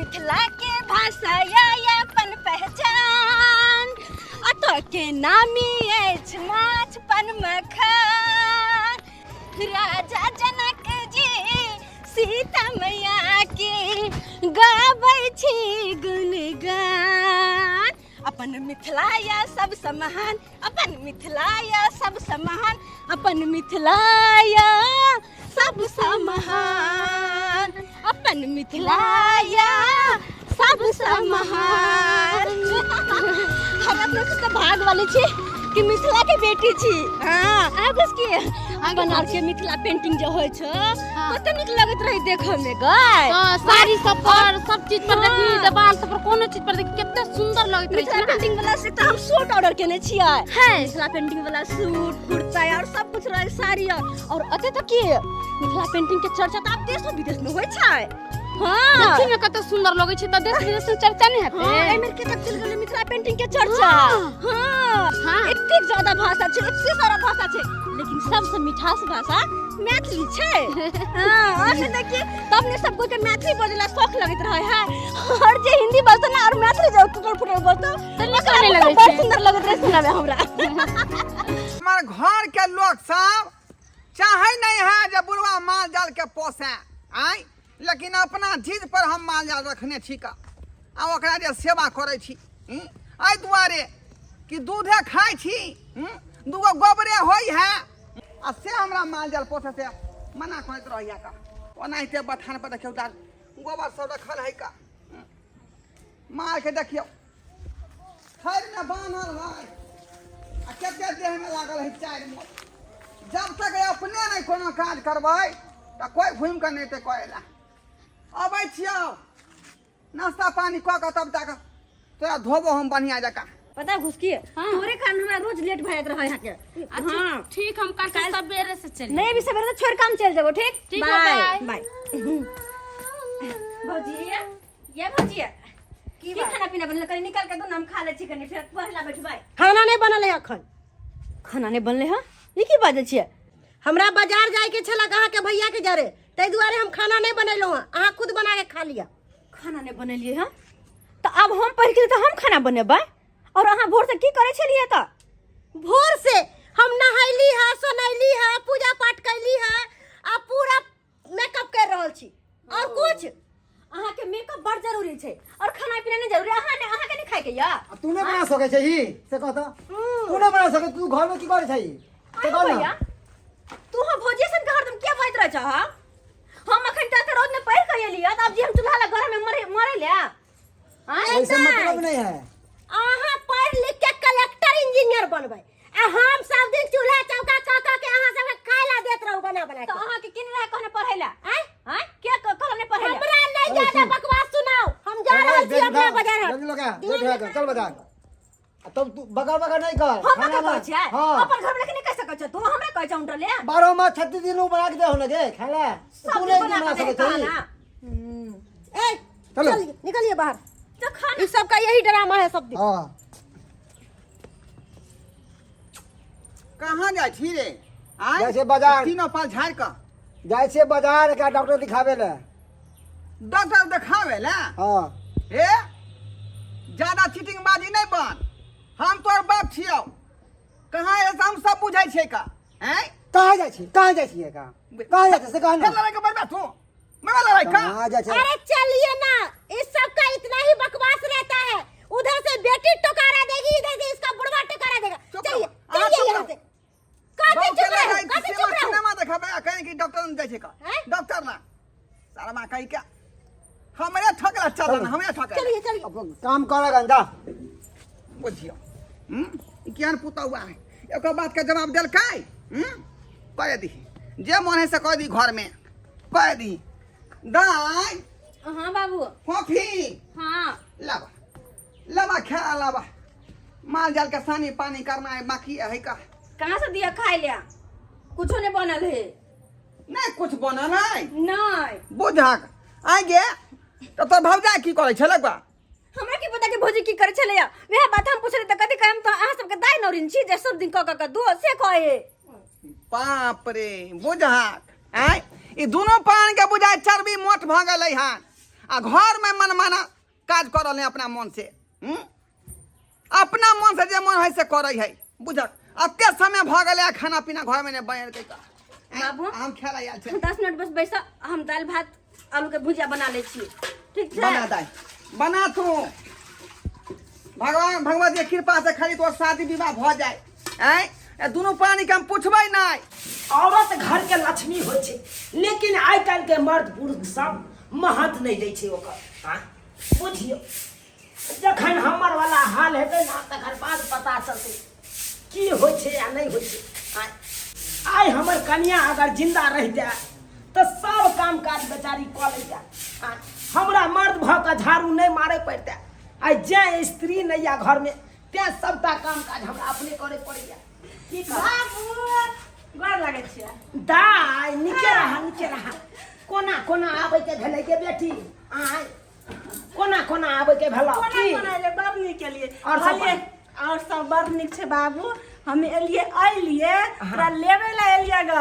मिथिला के भाषा या अपन पहचान, अतऽ के नामी अछि माछ पन मखान। राजा जनक जी सीता मैया के गाबै छी गुणगान। अपन मिथिला या सबसँ महान, अपन मिथिला या सबसँ महान, अपन मिथिला या सबसँ महान, अपन मिथिला या सबसँ महान। हम अपना सबके भाग वाले छी कि मिथिला के बेटी छी। हाँ, आगू की अपन आर के मिथिला पेंटिंग जे होइ छै, कते नीक लगैत रहे देखऽ में गय। हाँ, साड़ी सब पर, सब चीज पर देखी, देवाल सब पर, कोनो चीज पर देखी, कते सुंदर लगैत रहे मिथिला छै ना। पेंटिंग वाला से तऽ हम सूट ऑर्डर केने छियै। मिथिला पेंटिंग वाला सूट, कुर्ता और सब कुछ रहे, साड़ी और अते तक की मिथिला पेंटिंग के चर्चा तऽ आब देशो विदेश में होइ छै। हाँ। देखी में कते सुंदर लगै छै, तऽ देश विदेश में चर्चा नहि हेतै। हाँ, एहि के तक चल गेलै मिथिला पेंटिंग के चर्चा। हाँ। हाँ। एतेक ज्यादा भाषा छै, एते सारा भाषा छै, लेकिन सबसे मिठास भाषा मैथिली छै। हाँ, और से देखिए तब ने सब कोई के मैथिली बजला शौक लगैत रहे है, और जे हिंदी बजतो ना और मैथिली जे टूटल फूटल बजतो तऽ नीक ओकरा नहि लगै बड़ छै। सुंदर लगैत रहे सुनमे हमरा। हमार घर के लोग सब चाहे नहीं है जे बुढ़वा माल जाल के पोसे आय, लेकिन अपना जिद पर हम माल जाल रखने छी का आ ओकरा जे सेवा करै छी। एहि दुआरे कि दूधे खाइ छी, दूगो गोबरे होइ है, आ से हमरा माल जाल पोसे से मना करैत रहैया का। ओनाहिते बथान पर देखियौ दाल गोबर सब रखल है का। माल के देखियौ थैर में बान्हल है आ कते देह में लागल है चारि मोट। जब तक अपने नहीं कोनो काज करबै तऽ कोइ घुमि कऽ नहि एतै करै लए। अबै छियौ नाश्ता पानी कऽ कऽ तब जाकऽ तोरा धोबो हम बढ़िआँ जकाँ। पता घुसकी, हाँ। तोरे कारण हमरा रोज लेट भए जाइत रहै यहाँ के। अच्छा, हाँ। ठीक, हम काल से सबेरे से चली। नहीं, अभी सबेरे से छोड़ काम चल जेबो, ठीक? ठीक है, बाय। बाय। बाय। भौजी, ये भौजी, की खाना पीना बनल? कनी निकाल के दो ना, हम खा ले छी कनी, फिर पढ़ला बैठबै। खाना नहीं बनल है अखन। खाना नहीं बनले है? ई की बाजै छियै? हमरा बाजार जाय के छलक अहाँ के भैया के जरे, ताहि दुआरे हम खाना नहीं बनेलहुँ हँ, अहाँ खुद बना के खा लिअ। खाना नहीं बनेलियै हँ तऽ आब हम पढ़ि गेलियै तऽ हम खाना बनेबै, और अहाँ भोर से की करै छलियै तऽ? भोर से हम नहैली है, सोनैली है, पूजा पाठ कैली है आ पूरा मेकअप कर रहल छी और कुछ। अहाँ के मेकअप बड़ जरूरी छै और खाना पीना नहीं जरूरी। अहाँ ने, अहाँ के नहीं खाय के या? आ तू नहीं बना सकै छही से कह तऽ, तू नहीं बना सकै, तू घर में की करै छही से कह ना। भैया, तू हम भौजी सन के हरदम किया बाजैत रहै छह? हम अखन तक रौद में पढ़ि के एलियै तऽ आब जे हम चूल्हा लग घर में मरे मरे ले आँय? ऐसे मतलब नहीं है। अहाँ पढ़ लिख के कलेक्टर इंजीनियर बनबै आ हम सब दिन चूल्हा चौका कऽ कऽ के अहाँ सबके खाय ला देत रहू बना बना तऽ के। अहाँ के किन रहे कहने पढ़ै ला? आँय? आँय? के कहने पढ़ै ला? हमरा नहीं अरे ज्यादा सुन। बकवास सुनाओ, हम जा रहल छी अपना बाजार। जल्दी लगा, लेट हो गया, चल बाजार। आ तब तू बगर बगर नहीं कर। हम खाना कतऽ बना। कहै छियै? हाँ। अपन घर में नहीं कहि सकै छौ तू, हमरा कहै छौ उंटले। 12 मास 36 दिन उ बना के दे हो लगे खाला। सब तू दिन नहीं बना बना के सकै दे छही। खाना। ए, चलो। चलिए, निकलिए बाहर। तो खाना इस सब का यही ड्रामा है सब दिन। हाँ। कहाँ जाइ छी रे? आँय? जाइ छियै बाजार। तीनों पाल झाड़ि कऽ। जाइ छियै बाजार का डॉक्टर दिखावे ले। डॉक्टर देखावे ले? हाँ। हे, ज्यादा चीटिंग बाजी नहीं बन, हम तोर बाप छियौ, कहाँ है हम सब बुझै छियै का। आँय? कहाँ जाइ छी, कहाँ जाइ छियै का, कहाँ जाइ छी से कह ना। चल लड़ाई के बरबा तू, मेरा लड़ाई का। कहाँ जाइ छी? अरे चलिए ना, इस सब का इतना ही बकवास रहता है, उधर से बेटी टोकारा देगी, इधर से इसका बुढ़वा टोकारा देगा। चुप चलिए, रहो, अहाँ चलिए चुप यहाँ रहो। से। काफी बाबू चुप के रहो, लड़ाई काफी सिनेमा चुप रहो। सिनेमा देखाबे आ कहीं कि डॉक्टर न जाइ छै का। हैं? डॉक्टर ना सारा कहीं क्या हमरे ठकला चलन, हमरे ठकला। चलिए, चलिए। अब काम कर गंदा। बुझियो। ई केहन पुतौआ हुआ है, एक बात के जवाब देलकै। कह दी जे मन है से कह दी, घर में कह दी। दाई। हाँ बाबू। फोफी। हाँ। लाबा लाबा खा लाबा, माल जाल के सानी पानी करना है बाकी है का। कहाँ से दिया खाए लिया? कुछो नहीं बनल है। नहीं कुछ बनल है? नहीं। बुझक आइ गे तो तोर भौजा की करै छलै बा? हमरा की पता कि भौजी की करै छलै या? वएह बात हम पुछले तऽ कथी कहम, तऽ अहाँ सबके दाइ नौरिन छी जे सब दिन कऽ कऽ कऽ दो से कहे। बाप रे बुझक आइ ई दुनू पान के बुझाय चर्बी मोट भऽ गेलै हन। आ घर में मनमाना काज कर रहल है अपना मन से। अपना मन से जे मन है से करे है, बुझक। अते समय भऽ गेलै, खाना पीना घर में नहि बनेलकै का। बाबू। हम खेला आयल छै। 10 मिनट बस बैसा, हम दालि भात आलू के भुजिया बना लै छी, ठीक छै? बना दाइ, बना तू। भगवान भगवती के कृपा से खाली तोर शादी विवाह भऽ जाय। आँय, ए दुनू प्राणी के हम पुछबै नहि। औरत घर के लक्ष्मी होइ छै, लेकिन आइ काल्हि के मर्द पुरुष सब महत्व नहि दै छै ओकर। आँय, बुझियौ जखन हमर वाला हाल हेतै ने तकर बाद पता चलतै की होइ छै आ नहि होइ छै। आँय, आइ हमर कनिया अगर जिंदा रहितै तऽ सब काम काज बेचारी कऽ लैतै। आँय, हमरा मर्द भऽ कऽ झाड़ू नहि मारै पड़ितै। आइ जैं स्त्री नहि यऽ घरमे तैं सबटा काम काज हमरा अपने करे पड़ैया। की करब? बाबू, गोर लागै छियै। दाइ, नीके रहा, नीके रहा। कोना कोना आबै के भेलै गे बेटी? आँय, कोना कोना आबै के भेलौ? कोना की कोना एलियै? बड़ नीक एलियै। आओर सब? कहलियै, आओर सब बड़ नीक छै बाबू। हम एलियै, एलियै तोरा लेबै लए एलियै ग।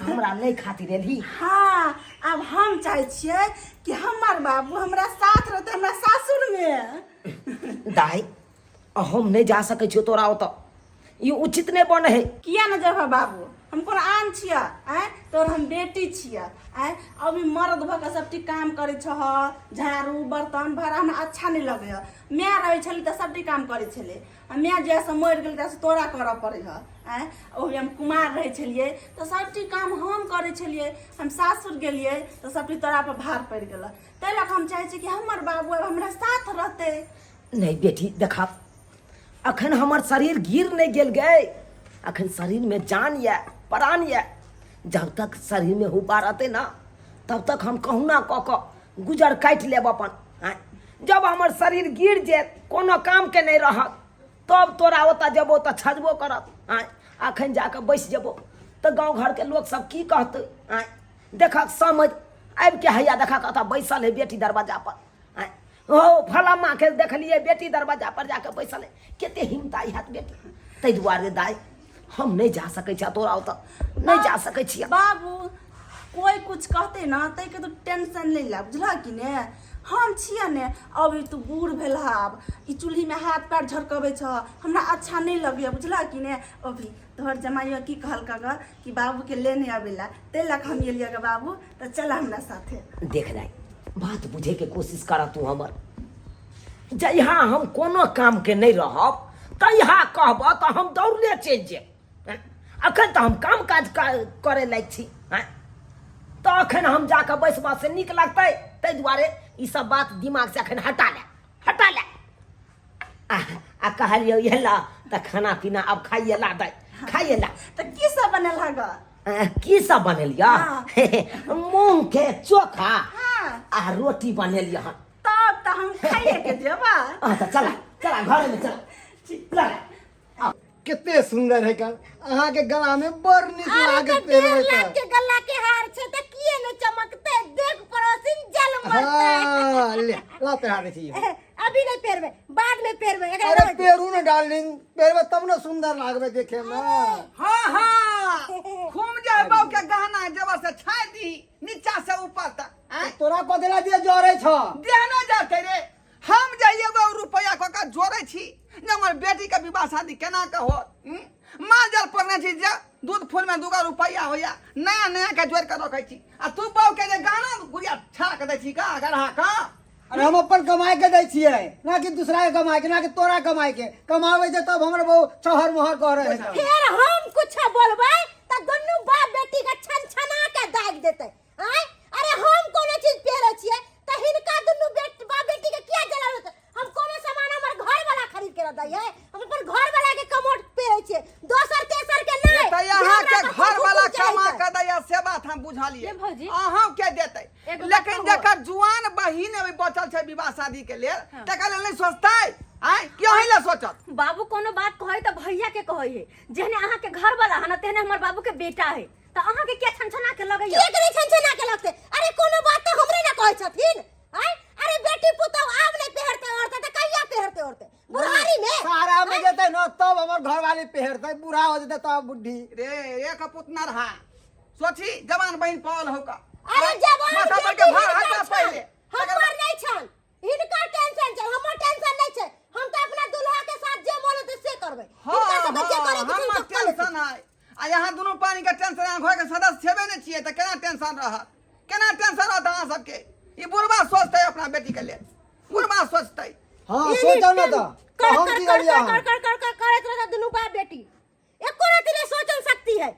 हमरा लै खातिर एलही? हँ, आब हम चाहै छियै कि हमर बाबू हमरा साथ रहतै हमरा सासुरमे। दाइ, हम नहि जा सकै छियौ तोरा ओतऽ, ई उचित नहि बनै है। किया ने जेबह बाबू? हम कोनो आन छियै? आँय, तोर हम बेटी छियै। आँय, अभी मर्द भऽ कऽ सबटी काम करै छह, झाड़ू बर्तन भाड़ा, हमरा अच्छा नहि लगैए। माय रहै छलै तऽ सबटी काम करै छलै, आ माय जहियासँ मरि गेलै तहियासँ तोरा करऽ पड़ै हऽ। आँय, ओहि हम कुमार रहै छलियै तऽ सबटी काम हम करै छलियै। हम सासुर गेलियै तऽ सबटी तोरा पर भार पड़ि गेलै। ताहि लऽ कऽ हम चाहै छी कि हमर बाबू आब हमरा साथ रहतै। नहि बेटी, देखा, अखन हमर शरीर गिर नहि गेल गे, अखन शरीरमे जान यऽ, प्राण यऽ। जब तक शरीरमे हुब्बा रहतै ने तब तक हम कहुना कऽ कऽ गुजर काटि लेब अपन। आँय, जब हमर शरीर गिर जायत, कोनो कामके नहि रहत, तब तोरा ओतऽ जेबो तऽ छजबो करत। आँय, अखन जाकऽ बैस जेबो तऽ गाँव घरके लोकसब की कहतै? आँय, देखक समझ आबिके हैया देखक ओतऽ बैसल है बेटी दरवाजा पर। आँय हो, फलामा के देखलियै बेटी दरवाजा पर जाके बैसल है, कते हिम्मत हैत बेटी। ताहि दुआरे दाइ, हम नहि जा सकै छियै तोरा ओतऽ, नहि जा सकै छियै। बाबू, कोई कुछ कहते ना ताहिके तू टेंशन नहि ले, बुझलह कि ने? हम छियै ने। अभी तू बूढ़ भेल आब, ई चूल्हीमे हाथ पैर झरकबै छह, हमरा अच्छा नहि लगैए, बुझलह कि ने? अभी तोहर जमाइयो की कहलक ग कि बाबूके लेने अबै लए, ताहि लए कऽ हम एलियै ग बाबू, तऽ चल हमरा साथे। देख दाइ, बात बुझैके कोशिश कर तू हमर। जहिया हम कोनो कामके नहि रहब तहिया कहबह तऽ हम दौड़ले चलि जायब। अखन तऽ हम काम काज करे लायक छी। तऽ अखन हम जाकऽ बैसबा से नीक लगतै? ताहि दुआरे ई सब बात दिमाग से अखन हटा ले, हटा ले। आ कहलियौ एला तऽ खाना पीना आब खाइए ला दाइ, खाइए ला। तऽ की सब बनेल हँ ग? की सब बनेलियै? मूंग के चोखा आ रोटी बनेलियै हन। तब तऽ हम खाइए के जेबा। हाँ, तऽ चला चला, घरे में चला चला। कते सुंदर है कल अहाँ के गला में बड़ नीक अरे लागत। तऽ पहिरबै 1.5 लाख के गला के हार छै तऽ किए ने चमकतै? देख पड़ोसिन जल मरतै। हाँ, ले ला पहिरा दै छी। अभी नहीं पहिरबै, बाद में पहिरबै एकरा। अरे रह दे। पेरू ने डार्लिंग, पहिरबै तब ने सुंदर लागबै देखे में। हाँ हाँ, खूब जे बहू के गहना जेवर से छाइ दी नीचा से ऊपर तक। आँय? तोरा कथी दिया जरे छ? देह न जाते रे। हम जे एगो रुपया कऽ के जोड़ै छी जे हमर बेटी के विवाह शादी केना के होत, माल जाल पड़ने छी जे दूध फूल में दूगो रुपया होइया, नया नया के जोड़ के रखै छी, आ तू बहू के जे गहना गुड़िया छा के दै छी का गढ़ा का। अरे हम अपन कमाई के दै छियै, ना कि दूसरा के कमाई के, ना कि तोरा कमाई के। कमाबै छै तब हमर बहू छहर मोहर करे है। फेर हम कुछ बोलबै तऽ दुनू बाप बेटी के छन छना के दागि देतै। आँय, अरे हम कोनो चीज पहिरै छियै तऽ हिनका दुनू बाप बेटी के किया जलन होतै? हम कोनो सामान हमर घर वाला खरीद के दै है, हम अपन घर वाला के कमोड पहिरै छियै, दोसर तेसर के नहि। तऽ जे यहाँ हमरा के पर घर वाला हुकुम कमा चलेतै। के दैया से बात हम बुझलियै। ये भौजी। अहाँ के देतै, एगो बात लेकिन कहू। जकर जुआन बहिन अभी बचल छै विवाह शादी के लेल, तकर लेल नहि सोचतै? आँय, क्यों ही ले सोचत? बाबू कोनो बात कहै तऽ भैया के कहै है। जेहने अहाँ के घर वाला है ना, तेहने हमर बाबू के बेटा है, तऽ अहाँ के किया छनछना के लगैया? किएक नहि छनछना के लगतै? अरे कोनो बात तऽ हमरे ने कहै छथिन। आँय, अरे बेटी पुतहु आब नहि पहिरतै औरतै तऽ कहिया पहिरतै औरतै? बुढ़ारी में? सारा में जेतै न तब हमर घरवाली पहिरतै, बूढ़ा हो जेतै तब बुढ़ी। रे एक पुतना रहा सोची जवान बहिन पाल हो का। अरे जवान माथा पर बेटी के भार हिनकर हटा छनि। पहिले। हमर नहि छन, हिनकर टेंशन छै, हमर टेंशन नहि छै। हम तऽ अपना दुल्हा के साथ जे मन होतै से करबै। हाँ हिनका सबके जे हाँ करे के छै हमर सब कऽ लेथिन। टेंशन है आ यहाँ दुनू पानी के टेंशन, अहाँ घर के सदस्य छेबे नहि छियै तऽ केना टेंशन रहत? केना टेंशन रहत अहाँ सबके? ई बुढ़बा सोचतै अपना बेटी के लेल, बुढ़बा सोचतै। हाँ सोचो ना तऽ कर हम कर की कर करियै? कर कर कर कर कर करैत रहता दुनू बाप बेटी, एको रति नहीं सोचन सकती है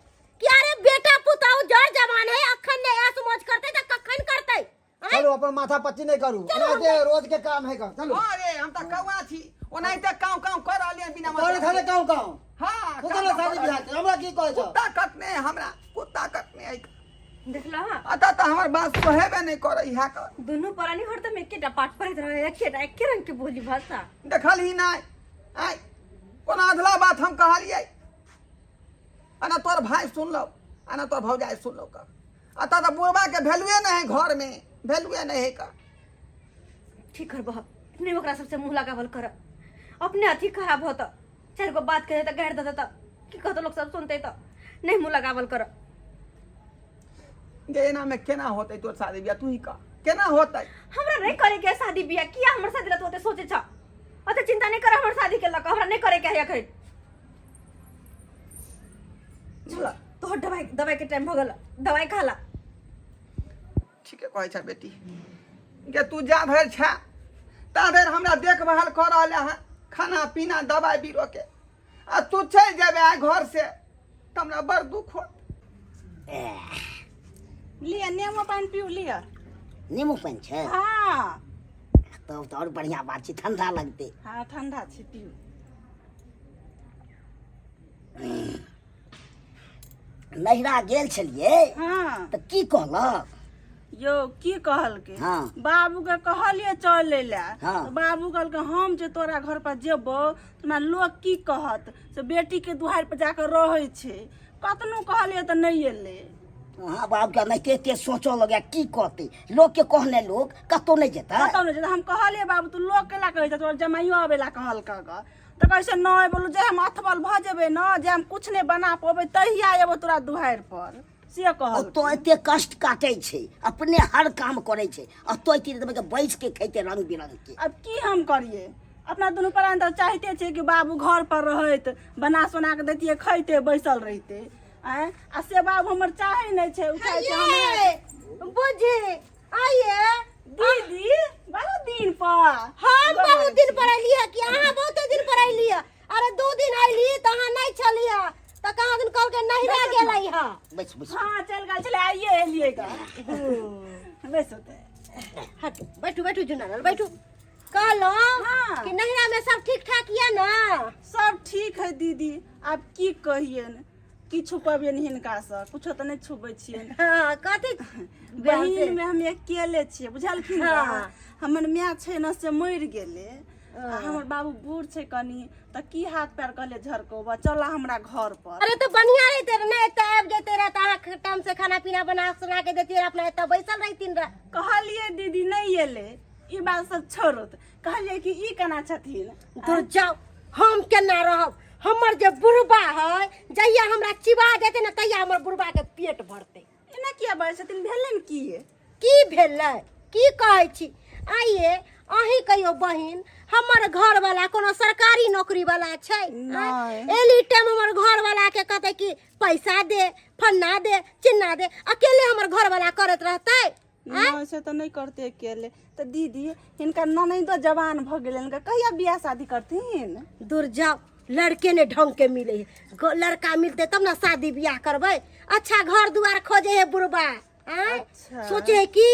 कि अरे बेटा पुताऊ जर जवान है, अखन नहीं ऐस मौज करते त कखन करते? आँय? चलू अपन माथा पच्ची नहीं करू, ओनाहिते रोज के काम है का, चलू। हाँ रे, हम तऽ कौआ छी, ओनाहिते काव काव कर रहलियै बिना तोरे मतलब खाने के। काव काव हाँ तो काव ना काव शादी कर बियाह रहलियै। के हमरा की कहै छौ? कुत्ता कटने है हमरा, कुत्ता कटने है। देखला हाँ? अतः तऽ हमर बात सोहेबे नहि करै है कर। दुनू प्राणी हरदम एकेटा पाठ पढ़ैत रहे, एकेटा एके रंग के बोली भाषा। देखलही नहि? आँय, कोनो अधला बात हम कहलियै? आ ना तोर भाय सुनलौ आ ना तोर भौजाइ सुनलौ का। अतः तऽ बुढ़बा के वैल्यूए नहि है घर में, वैल्यूए नहि है का। ठीक करबह नहीं ओकरा सबसे मुंह लगावल कर, अपने अथी खराब होत, चारि गो बात कहे तऽ गारि दे तऽ की कहतो लोग सब सुनते, तऽ नहीं मुंह लगावल कर। गे एना में केना होतै तोर शादी बियाह? तू ही कह केना होतै? हमरा नहीं करे के है शादी बियाह। किया हमर शादी ला तू ओते सोचे छ? ओते चिंता नहीं कर हमर शादी के लक, हमरा नहीं करे के है अखन। चल तोहर दवाई, दवाई के टाइम भ गेल, दवाई खा ला। ठीके कहै छ बेटी। गे तू जा धरि छ ता धरि हमरा देखभाल कऽ रहल है, खाना पीना दवाई बीरो के, आ तू चलि जेबे आइ घर से तऽ हमरा बड़ दुख होत। लिअ नेबो पानि पीउ लिअ। नेमो पानि छै? हाँ। तब तऽ आओर बढ़िआँ बात छै, ठंडा लगतै। हाँ ठंडा छै, पीउ। नैहरा गेल छलियै? हाँ। तऽ की कहलक? यौ की कहलकै? हाँ। बाबू के कहलियै चलै लए। हाँ। तऽ बाबू कहलकै हम जे तोरा घर पर जेबौ तऽ हमरा लोक की कहत, से बेटी के दुआरि पर जाकऽ रहै छै। कतनो कहलियै तऽ नहि एलै। अहाँ बाबू के एनाहिते एते सोचऽ लगै, की कहतै लोक के, कहने लोक कतौ नहि जेतै। कतौ नहि जेतै। हम कहलियै बाबू तू लोक केला कहै छै, तोहर जमाइयो अबै लए कहलकै गऽ, तऽ कहै छै नहि बोलू, जे हम अथबल भऽ जेबै ने, जे हम कुछ नहि बना पेबै तहिया एबो तोरा दुआरि पर, से कहल। ओतऽ एते कष्ट काटै छै, अपने हर काम करै छै, ओतऽ एते देबै के बैस के खैते रंग बिरंग के। आब की हम करियै? अपना दुनू प्राण तऽ चाहिते छै कि बाबू घर पर रहैत, बना सोना के दैतियै, खैते बैसल रहिते। आँय, आ से बाबू हमर चाहै नहि छै, ओ चाहै छै हमरा। बुझी आइए दीदी बहुत दिन पर। हम बहुत दिन पर अलियै कि अहाँ बहुते दिन पर अलियै? अरे 2 दिन अयली तऽ अहाँ नहि छलियै, तऽ कहाँ दिन कहलकै नहिरा गेलै हँ। बैस बैस। हाँ चलि गेल छलै, आइए एलियै ग। बैस होतै। हटू, बैठू बैठू जुनालाल बैठू। कहलहुँ हाँ। कि नहिरा में सब ठीक ठाक यऽ ने? सब ठीक है दीदी। आब की कहियनि, की छुपबियनि हिनकासँ, कुछो तऽ नहि छुपबै छियनि। हाँ कथी? बहिन में हम अकेले छियै, बुझलखिन? हाँ। हमर माय छै ने से मरि गेलै, आ हमर बाबू बूढ़ छै कनी, तऽ की हाथ पैर कहले झरकौबा, चल हमरा घर पर। अरे तऽ बढ़िया रहिते रहे ने, एतऽ आबि जैते रहे तऽ अहाँ टाइम से खाना पीना बना सुना के देतियै, अपना एतऽ बैसल रहितिन रहे। कहलियै दीदी नहि एलै। ई बात सब छोड़ू, कहलियै कि ई केना छथिन? दूर जाउ, हम केना रहब? हमर जे बुढ़बा है, जहिया हमरा चिबा जेतै ने तहिया हमर बुढ़बा के पेट भरतै। एना किया बाजै छथिन, भेलनि की? की भेलै? की कहै छी? आइए अहीं कहियो बहिन, हमर घर वाला कोनो सरकारी नौकरी वाला छै? नहि। एनी टाइम हमर घर वाला के कहतै कि पैसा दे, फन्ना दे, चिन्ना दे, अकेले हमर घर वाला करैत रहतै? नहि, से तऽ नहि करतै अकेले। तऽ दीदी हिनका ननैदो जवान भऽ गेलै, हिनका कहिया बियाह शादी करथिन? दूर जाओ, लड़के ने ढंग के मिले है, लड़का मिलते तब ना शादी बियाह करबै। अच्छा घर दुआर खोजे है बुढ़बा। आँय? अच्छा। सोचे है कि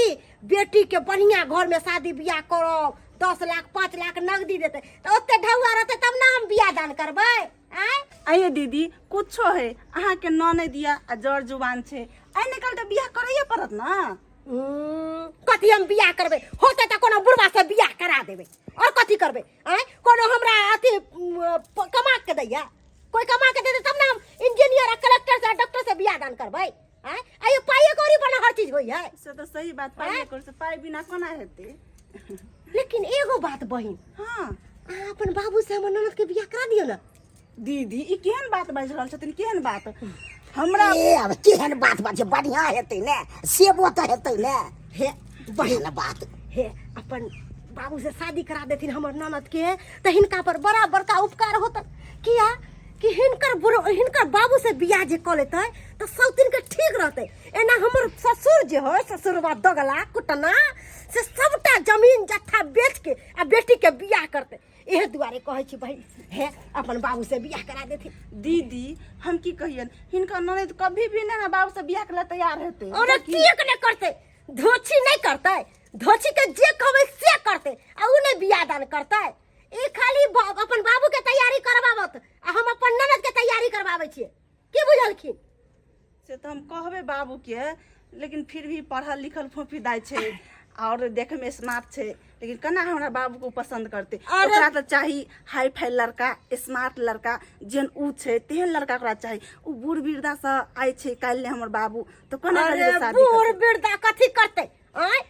बेटी के बढ़िया घर में शादी बियाह करब, 10 लाख 5 लाख नगदी देते, तऽ ओते ढौआ रहते तब ना हम बियाह दान करबै। आँय? आइए दीदी कुछो है, अहाँके ननैद यऽ आ जर जुबान छै, आइ निकाल तऽ बियाह करैए पड़त ने। कथी हम बियाह करबै? होतै तऽ कोनो बुढ़बा से बियाह करा देबै, और कथी करबै? आँय, कोनो हमरा अथी कमा के दैया? कोई कमा के देतै तब ना हम इंजीनियर आ कलेक्टर से आ डॉक्टर से बियाह दान करबै। आँय, आइयो पाइए कौड़ी पर ना हर चीज होइ है। से तऽ सही बात, पाइए कौड़ी से, पाइ बिना कोना हेतै? लेकिन एगो बात बहिन। हाँ। अहाँ अपन बाबू से हमर ननद के बियाह करा दियौ ना। दीदी ई केहन बात बाजि रहल छथिन, केहन बात हमरा? ए अब केहन बात बात छै, बढ़िया हेतै ने, सेबो तऽ हेतै ने। हे बहिन बात। हे अपन बाबू से शादी करा देथिन हमर ननद के तऽ हिनका पर बड़ा बड़का उपकार होतन किया कि हिनकर बुढ़ हिनकर बाबू से बियाह जे कऽ लेतै तऽ सब के ठीक रहतै एना हमर ससुर जे है ससुरवा दगला कुटना से सबटा जमीन जत्था बेच के आ बेटी के बियाह करतै इहे दुआरे कहै छी बहिन हे अपन बाबू से बियाह करा देथिन दीदी हम की कहियन हिनकर ननद कभी भी ना बाबू से बियाह के लिए तैयार हेतै और किएक नहि करतै धोछी नहि करतै धोछी के जे कहबै से करतै आ उ नहि बियाह दान करतै ई खाली अपन बाबू के तैयारी करबाबत आ हम अपन ननद के तैयारी करबाबै छियै की बुझलखिन से तऽ हम कहबै बाबूके लेकिन फिर भी पढ़ल लिखल फोफी दाइ छै और देखे में स्मार्ट छै लेकिन केना हमरा बाबूके पसन्द करतै ओकरा तऽ चाही हाई फाई लड़का स्मार्ट लड़का जेहन उ छै तेहन लड़का ओकरा चाही उ बूढ़ वृद्धासँ आइ छै काल्हि नहि हमर बाबू तऽ कोना अरे बूढ़ वृद्धा कथी करतै आँय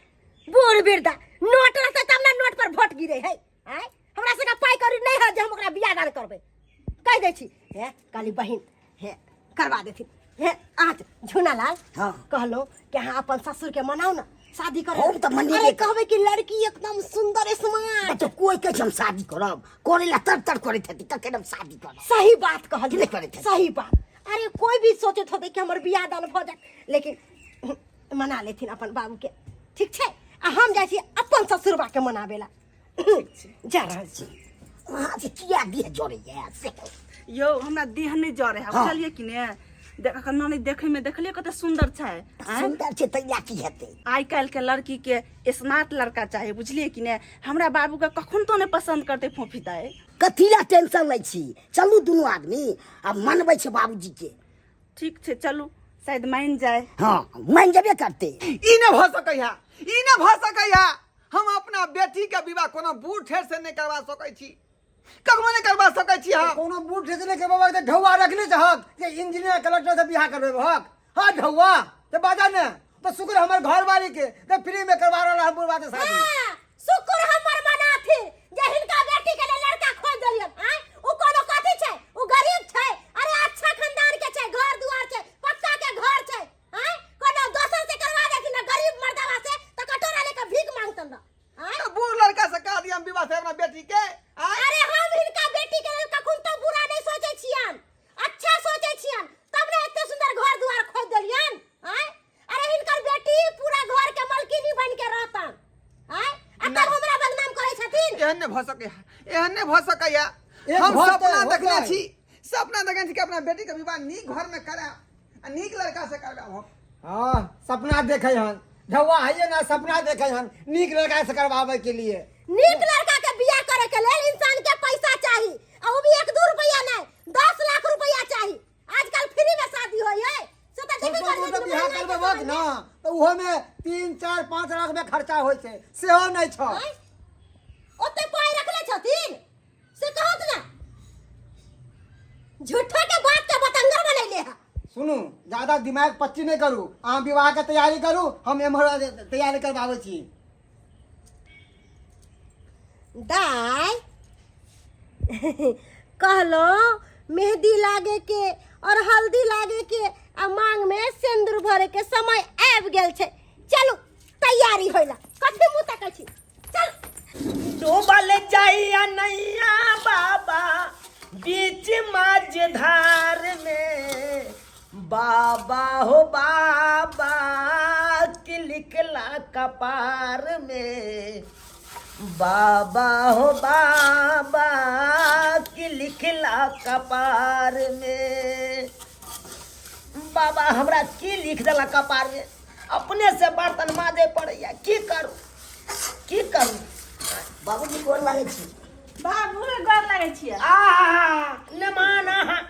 बूढ़ वृद्धा नोट रहतै तब ने नोट पर वोट गिरे है आँय हमरा सबके पाइ कौड़ी नहि है जे हम ओकरा बियाह दान करबै कहि दै छी हे काली बहिन हे करवा देथिन हे आज झुना लाल हाँ। कहलो कि अहाँ अपन ससुर के मनाउ ना शादी करे हम तऽ मनेबे अरे कहबै कि लड़की एकदम सुंदर स्मार्ट तऽ कोइ कहै छै हम शादी करब करै ला तर तर करैत हेतै तखन हम शादी करब सही बात कहलियै नहि करैत हेतै। सही बात अरे कोई भी सोचैत होतै कि हमर बियाह दान भऽ जायत लेकिन मना लेथिन अपन बाबू के ठीक छै आ हम जाइ छी अपन ससुरबा के मनाबे ला जा रहल छी अहाँ से किया देह जरैया से कहू। यौ हमरा देह नहि जरे है हाँ। बुझलियै कि ने देख अखन ननद देखै में देखलियै कते सुंदर छै आँय? सुन्दर छै तैया की हेतै आइ काल्हि के लड़की के स्मार्ट लड़का चाही बुझलियै कि ने हमरा बाबू के कखन तो नहि पसंद करतै फोफी दाइ कथी ला टेंशन लै छी चलू दुनू आदमी आ मनबै छै बाबूजी के ठीक छै चलू शायद मानि जाय हाँ मान जेबे करते ई नहि भऽ सकैया ई नहि भऽ सकैया हम अपना बेटी के विवाह कोनो बूढ़ ठेर से नहि करवा सकै छी कखनो नहि करवा सकै छी हम कोनो बूढ़ ठेस नहि करबाक तऽ ढौआ रखने छहक जे इंजीनियर कलेक्टर से बियाह करबे हक हाँ ढौआ तऽ बाजा ने तऽ शुक्र हमर घरवाली के तऽ फ्री में करवा रहल हम बुढ़वा के शादी हाँ, शुक्र हमर मनाथिन जे हिनका बेटी के लेल लड़का खोज देलियन आँय उ कोनो कथी छै उ गरीब छै अरे अच्छा खानदान के छै घर दुआर छै पक्का के घर छै आँय कोनो दोसर से करवा देथिन ना गरीब मर्दवा से तऽ कटोरा लेके भीख मांगतन रह आँय तऽ बूढ़ लड़का से कह दिया हम विवाह से अपना बेटी के आँय? अरे हम हिनका बेटी के लेल कखन तो बुरा नहीं सोचे छियन अच्छा सोचे छियन तब ने एते सुंदर घर दुआर खोज देलियन आँय अरे हिनकर बेटी पूरा घर के मलकिनी बन के रहतन आँय आ तब हमरा बदनाम करै छथिन एहन नहि भऽ सकैया एहन नहि भऽ सकैया एक हम घर तऽ सपना होतै। देखने छी सपना देखने छी कि अपना बेटी के विवाह नीक घर में करायब आ नीक लड़का से करवायब हम हाँ सपना देखे हन ढौआ है ना सपना देखे हन नीक लड़का से करवावे के लिए नीक लड़का के बियाह करे के लेल इंसान के पैसा चाही आ वो भी एक दू रुपया नहीं 10 लाख रुपया चाही आजकल फ्री में शादी होई है से तऽ देबे छोटो करै मोटो छथिन बियाह महंगाई के करबेबक समय ना में। तऽ ओहो में 3 4 5 लाख में खर्चा होइ छै सेहो नहि छौ आँय? ओते पाइ रखले छथिन से कहत ना झूठो के बात के बतंगर बनैले है सुनू ज्यादा दिमाग पच्ची नहि करू अहाँ विवाह के तैयारी करू हम एम्हर तैयारी करबाबै छी दाय कहलो मेहंदी लागे के और हल्दी लागे के आ मांग में सिंदूर भरे के समय आबि गेल छै चलू तैयारी होइला कथी मुँह तकै छी चल डूबल जाइया नैया बाबा बीच माझधार में बाबा हो बाबा की लिखला कपार में बाबा हो बाबा की लिखला कपार में बाबा हमरा की लिख देला कपार में अपने से बर्तन माजे पड़ैया की करू की करू बाबूजी गोर लागै छी बाबू रे गोर लागै छियै आ नमान अहाँ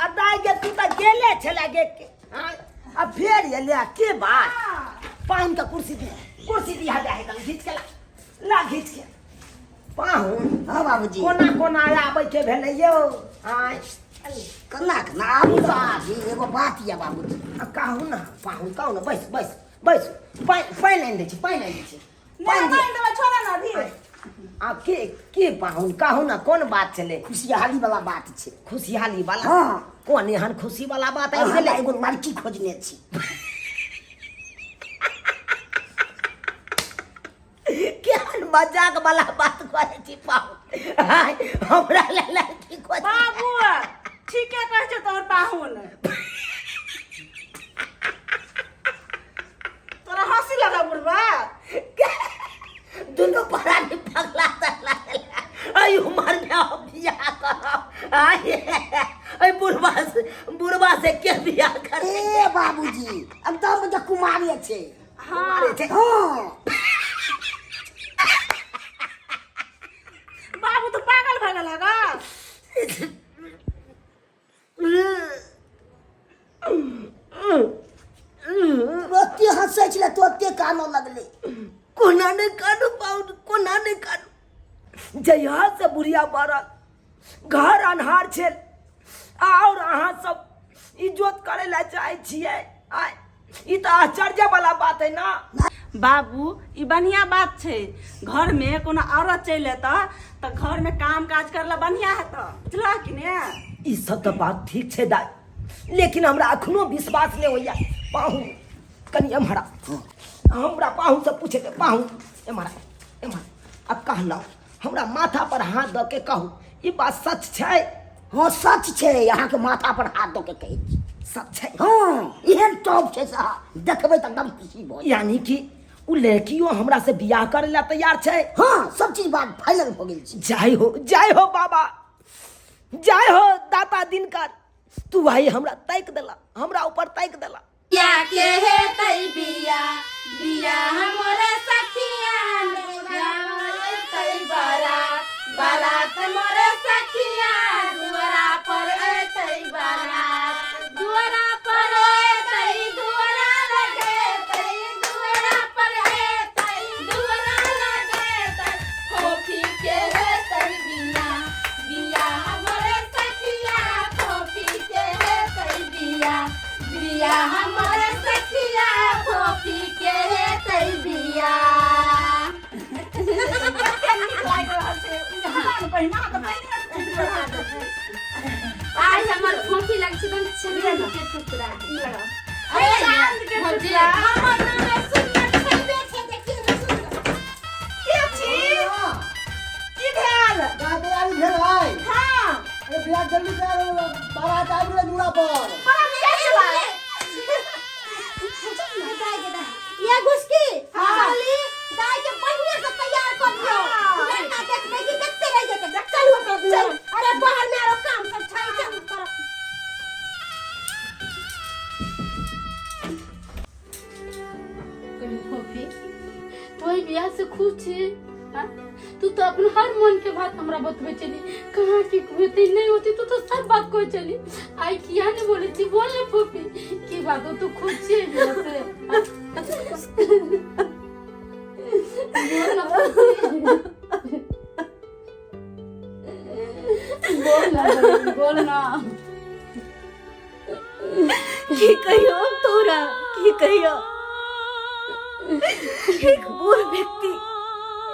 आ दाइ गे तू तऽ गेले छला गे के आँय, आ फेर एले आ के बात पाहुन के कुर्सी दी कुर्सी दी हटा है घीच के ला ला घीच के पाहुन हाँ बाबूजी कोना कोना आबै के भेलै यौ आँय केना केना आबू तऽ बाबूजी एगो बात यऽ बाबूजी आ कहू ना पाहुन कहू ना बैस बैस बैस पानि पानि आनि दै छी पानि आनि दै छी नहि पानि नहि दिअ। देबै छोड़ो ने अभी आ के पाहुन कहू ना कोन बात छलै खुशहाली वाला बात छै खुशहाली वाला हाँ। कोन एहन खुशी वाला बात आबि अहाँ गेलै ला एगो लड़की खोजने छी के मजाक वाला बात करै छी पाहुन। आय, हमरा ले लड़की खोज। बाबू ठीके कहै छौ तोहर पाहुन। तोरा हंसी लगा बुढ़बा। दुनू प्राणी पगला तगला एहि उमर में हम बियाह करब? आय, एहि बुढ़बा से, बुढ़बा से के बियाह कर? ए बाबूजी, एकदम जे कुमारी छै। हाँ। छै। हाँ। बाबू तो पागल भऽ गेल गा। ओते हंसै छलै तो ओते कानऽ लगलै। कोना नहि कानू पाहुन, कोना नहि कानू? जहिया से बुढ़िया मरल घर अन्हार छल, आओर अहाँ सब इज्जत करे ला चाहै छियै। आय, ई तऽ आश्चर्य वाला बात है ना। बाबू, ई बढ़िया बात छै, घर में कोनो औरत चलि एतऽ तऽ घर में काम काज करला बढ़िया हेतऽ, बुझलह कि ने? ई सब तऽ बात ठीक छै दाइ, लेकिन हमरा अखनो विश्वास नहि होइया। पाहुन कनि एम्हर आ। हमरा पाहुन से पूछे के। पाहुन एम्हर आ, एम्हर आ। कहलहुँ हमरा माथा पर हाथ दऽ के कहू, ई बात सच छै? हाँ सच छै, अहाँके माथा पर हाथ दऽ के कहै छी। सच छै? हाँ, एहन टॉप छै साहब, देखबै तऽ एकदम खुशी भऽ जायत। यानी कि उ लड़कियों हमरा से बियाह करे ला तैयार छै? हाँ, सब चीज बात फाइनल भऽ गेल छै। जय हो, जय हो बाबा, जय हो दाता दिनकर, तू भाई हमरा ताकि देला, हमरा ऊपर ताकि देला। या के हेतै बिया बिया हमर सखिया, एतै बारात बारात मोर सखिया, दुआरा पर एतै बारात, दुआरा पर एतै, दुआरा लगेतै, दुआरा पर एतै, दुआरा लगेतै, फोफी के हेतै बिया बिया हमर सखिया, फोफी के हेतै बिया बिया हमर सखिया, फोफी के हेतै बिया। कते नीक लागि रहल छै ई हमरा ने बहिना तऽ पहिने आइ हमर फोफी लग छै एकदम चांद के टुकड़ा। अरे चांद के टुकड़ा। हमर नाम है सुंदर छेबे छै, देखियौ ने सुंदर। के छी? की भेल? का तैयारी भेल है? हाँ। अरे बियाह जल्दी तैयार हो, बारात आबि गेलै दूरा पर। बड़ा के छलै? ये घुसकी। हाँ। साली दाई के बढ़िया से तैयार कर दियो। हाँ। लड़का देखबे कि देखते रह जेते। चलू अपना चल। अरे बाहर में आरो काम सब छै, चल कर। कही फोफी, तू एहि बियाह से खुश छी? हाँ? तू तो अपन हर मन के बात हमरा बतबै छली, कहाँ की होते नहीं होते, तू तो सब बात कहै छली। आई किया नहीं बोलै छी? बोल ने फोफी, की बात हो? तू खुश छी एहि बियाह से? हाँ? बोल ना फोफी, बोल ना बहिन, बोल ना। की कहियो हम तोरा, की कहियो? एक बूढ़ व्यक्ति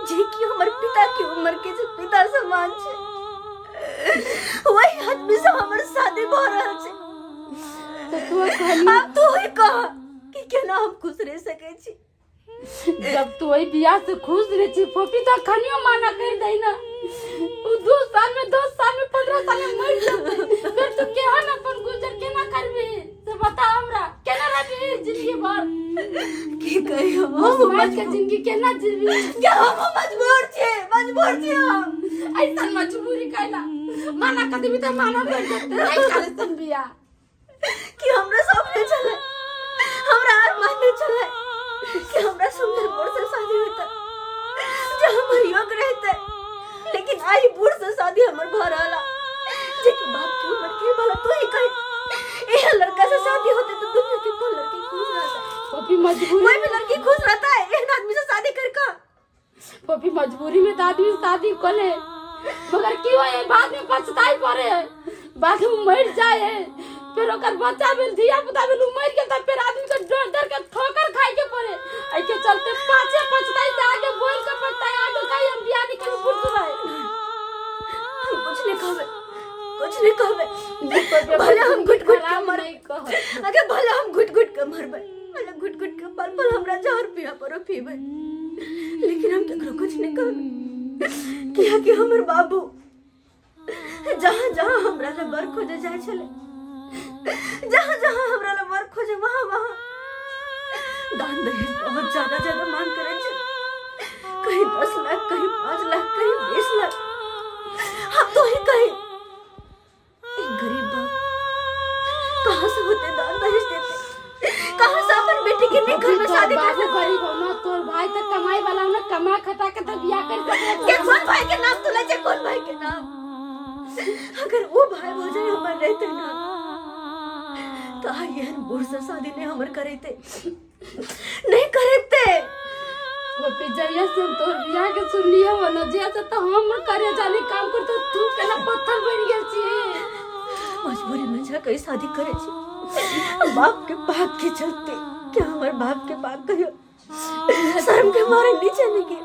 जे कि हमर पिता के उम्र के जे पिता समान छै, वही आदमी से हमर शादी भऽ रहल छै। तऽ तू कहली, आब तू ही कह कि केना हम खुश रहि सकै छी? जब तू ओहि बियाह से खुश रहे छी फोफी, तो खनियो माना कर दे ना, उ 2 साल में, 10 साल में, 15 साल में मर जेतै, फिर तू केहन अपन गुजर केना करबी से बता हमरा? केना रहबी जिंदगी भर? की कहियो हम हम मर के जिंदगी केना जीबी? के हम मजबूर छियै, मजबूर छियै हम। ऐसा मजबूरी कैला? माना कर देबी तो माना कर जेतै, नहीं करे सन बियाह। कि हमरा सपने छलै, हमरा अरमान नहि छलै कि हमरा सुंदर बोर से शादी होतै जे हमर योग्य रहतै, लेकिन आई बूढ़ से शादी हमर भऽ रहल जे कि बाप के उम्र के। भला तू ही कह, एहन लड़का से शादी होते तो दुनिया के कोन लड़की खुश रहता? पपी मजबूरी, कोई भी लड़की खुश रहता है एहन आदमी से शादी करके? पपी, मजबूरी में तो आदमी शादी कर ले, मगर की होए, बाद में पछताई पड़े है, बाद में मर जाए है, फिर ओकर बच्चा भेल, धिया पुता भेल, उ मर गेल, तऽ फिर आदमी के डर डर के ठोकर खाए के पड़े। एहि के चलते पाछे पछताई से आगे बोल के पछताई, आगे कही हम बियाह नहीं करू बुढ़ रहे। हम कुछ नहीं कहबे, कुछ नहीं कहबे। भले हम घुट घुट के मरबै, नहीं कह। अगर भले हम घुट घुट के मरबै, भले घुट घुट के पल पल हमरा जहर पिया पड़ो पीबै, लेकिन हम केकरो कुछ नहीं कहलहुँ कियाकि हमर बाबू जहाँ जहाँ हमरा ला बर खोजे जाइ छलै, जहाँ जहाँ हमरा ला बर खोजे वहाँ वहाँ दान दहेज बहुत ज्यादा ज्यादा मांग करै छलै। कहीं 10 लाख, कहीं 5 लाख, कहीं 20 लाख। हम तो ही कहीं एक गरीब बाप कहाँ से होते दान दहेज देते, कहाँ से अपन बेटी के नहीं घर में शादी कर बाबू सकते। गरीब हो ना, तोर भाई तो कमाई वाला हो ना, कमा खटा के तो बियाह कर सके। के कौन भाई के नाम तुला छे, कौन भाई के नाम? अगर वो भाई भौजाई हमर रहते ना तो आई एहन बूढ़ से शादी नहीं हमर करैते, नहीं करैते। गोपी जहिया से हम तोर बियाह के सुनलियो हो ना, जहिया से तो हम करे जानी काम करते, तू केना पत्थर बन गेल छी। मजबूरी में जाके शादी करे छी बाप के पाप के चलते। क्या हमर बाप के पाप कहियो शर्म के मारे नीचे नहीं गिर।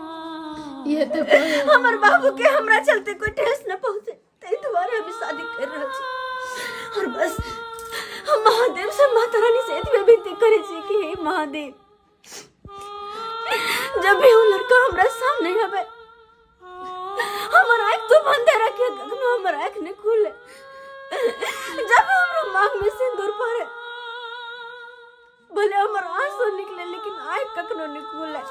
ये तो कोई हमर बाबू के हमरा चलते कोई ठेस न पहुंचे, ताहि दुआरे हम शादी कर रहल छी। और बस हम महादेव से माता रानी से एतबे विनती करे छी कि हे महादेव, जब भी वो लड़का हमरा सामने आवे हमर आँख तो बंद रखे, कखनो हमर आँख नहीं खुले। जब भी हमरा मांग में सिंदूर पड़े भले हमर आंसू निकले, लेकिन आँख कखनो नहीं खुले।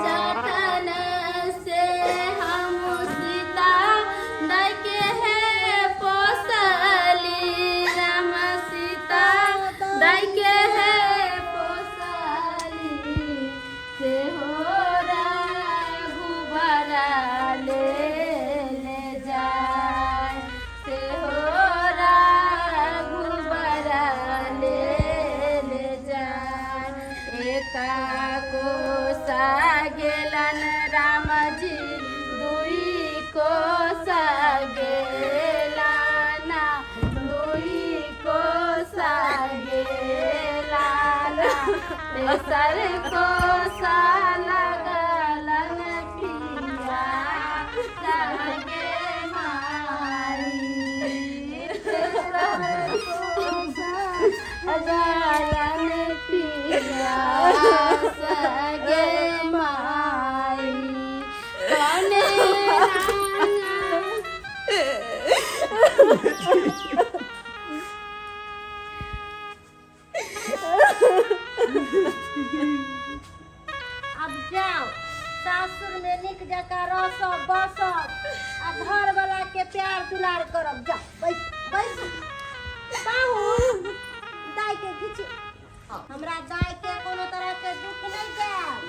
जतन से हम सीता दाई के है पोसली राम सीता दाई के है पोसली से हो रघुबरा ले ले जाय से हो रघुबरा ले ले जाय एका कोसा गेलन राम जी दुई कोसा गेलाना दुई कोसा गेलाना तेसर कोसा लगलन पिया सगे माई तेसर कोसा लगलन पिया सगे माई कने अब जाओ सासुर में निक जकाँ रसब बसब आ घर वाला के प्यार दुलार करब जाओ बैस बैस पाहुन दाई के घिच हमरा दाई के कोनो तरह के दुख नहीं देब।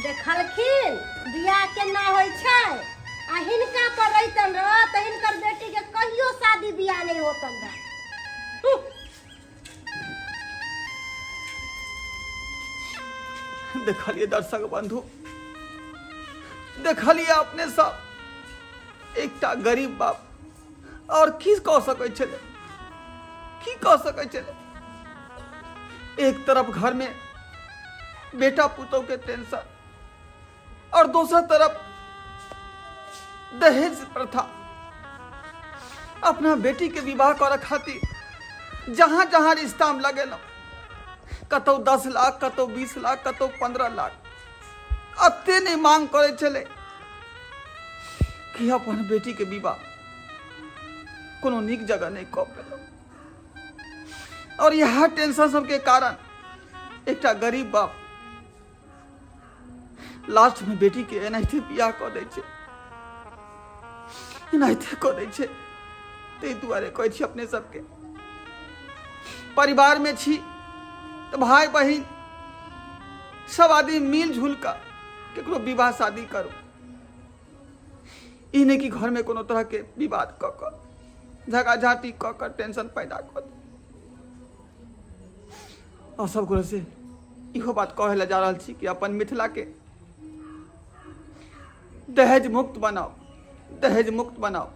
देखलखिन बियाह केना होइ छै आ हिनका पर रहितन रह तऽ हिनकर बेटी के कहियो शादी बियाह नहि होतन रह। देखलिए दर्शक बंधु, देखलिए अपने सब एकटा गरीब बाप और की कह सकै छलै, की कह सकै छलै। एक तरफ घर में बेटा पुतोह के टेंशन और दोसर तरफ दहेज प्रथा। अपना बेटी के विवाह करे खातिर जहां जहां रिश्ता में लगेलहुँ, कतौ 10 लाख, कतौ 20 लाख, कतौ 15 लाख, अते नहीं मांग करे छलै कि अपन बेटी के विवाह कोनो नीक जगह नहीं कऽ पेलहुँ। और यह टेंशन सबके कारण एकटा गरीब बाप लास्ट में बेटी के एनाहिते बियाह कऽ दै छै, एनाहिते कऽ दै छै। ताहि दुआरे कहै छी अपने सबके, परिवार में छी तऽ भाई बहिन सब आदमी मिल जुल कऽ केकरो विवाह शादी करू। ई नहि कि घर में कोनो तरह के विवाद कऽ कऽ झगड़ा झाँटी कऽ कऽ टेंशन पैदा कऽ दू। और सब गोरे से इहो बात कहै लए जा रहल छी कि अपन मिथिला के दहेज मुक्त बनाओ, दहेज मुक्त बनाओ।